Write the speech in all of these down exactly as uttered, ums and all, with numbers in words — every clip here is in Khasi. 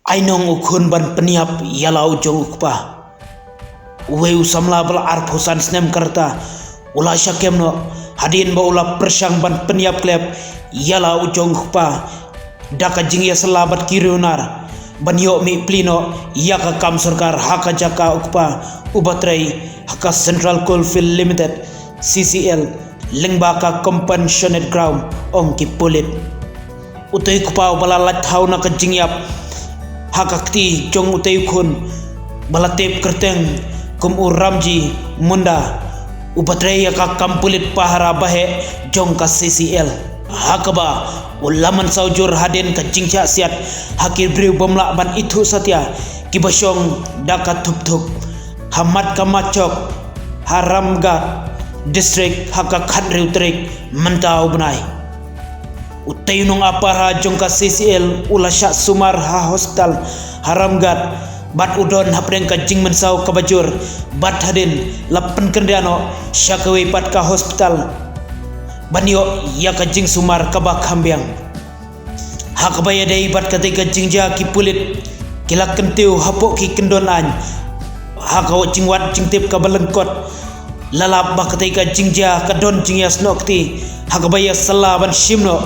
Ai nong u khun ban pynïap ïa la u jong u kpa. Uwei u samla ba la arphew san snem ka rta u la shah kem noh hadien ba u la pyrshang ban pynïap klep ïa la u jong u kpa da ka jingïasylla bad ki riewnar ban ïoh mih pli noh ïa ka kam sorkar ha ka jaka u kpa uba trei ha ka Central Coalfield Limited, C C L, lyngba ka Compassionate Ground, ong ki pulit. Utei u kpa uba la lait thaw na ka jingïap ha ka kti jong utei u khun ba la tip kyrteng kum u Ramji Munda, uba trei ïa ka kam pulit pahara baheh jong ka C C L, ha kaba u la mynsaw jur hadien ka jingshah siat ha ki briew bym lah ban ithuh satia kiba shong da ka thup thup ha mat ka Machok ha Ramgarh District ha ka khathynriew tarik mynta u bnai. Utei u nongap pahara jong ka C C L u la shah sumar ha hospital ha Ramgarh bad u don hapdeng ka jingmynsaw kaba jur bad hadien la pynkynriah noh sha kawei pat ka hospital ban ïoh ïa ka jingsumar kaba kham biang. Ha kaba ïadei bad katei ka jingjia, ki pulit ki la kyntiew hapoh ki kyndon aiñ ha ka jingwad jingtip kaba lyngkot. La lap ba katei ka jingjia ka don jingïasnoh kti ha kaba ïasylla ban shim noh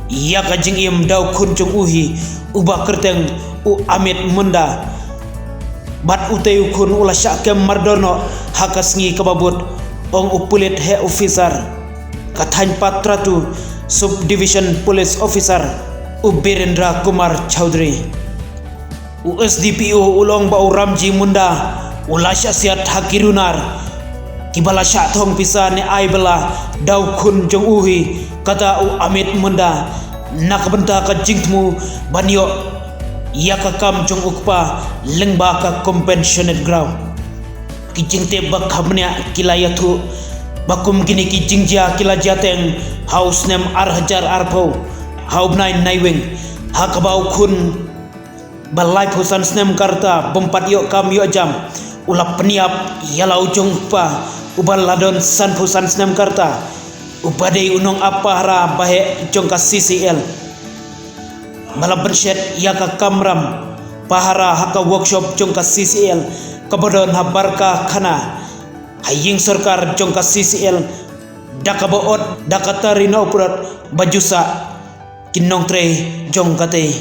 ïa ka jingim da u khun jong u hi uba kyrteng u Amit Munda. Bad utei u khun u la shah kem mardor noh ha ka sngi kaba bud, ong u pulit heh officer ka thaiñ Patratu Subdivision Police Officer u Birendra Kumar Chowdhury. U S D P O u la ong ba u Ramji Munda u la shah siat ha ki riewnar kiba la shah thong pisa ne ai bylla da u khun jong u hi, kata u Amit Munda, na ka bynta ka jingthmu ban ïoh ïa ka kam jong u kpa lyngba ka Compassionate Ground. Ki jingtip ba kham bniah ki la ïathuh ba kum kine ki jingjia ki la jia teng ha u snem ar hajar arphew ha u bnai Naiwieng, ha kaba u khun ba laiphew san snem ka rta bym pat ïoh kam ïoh jam u la pynïap ïa la u jong u kpa uba la don sanphew san snem ka rta, uba dei u nongap pahara baheh jong ka C C L, ba la bynshet ïa ka kamram pahara ha ka workshop jong ka C C L kaba don ha Barkakhana, ha ïing sorkar jong ka C C L, da kaba ot da ka tari na u prot ba ju sah ki nongtrei jong katei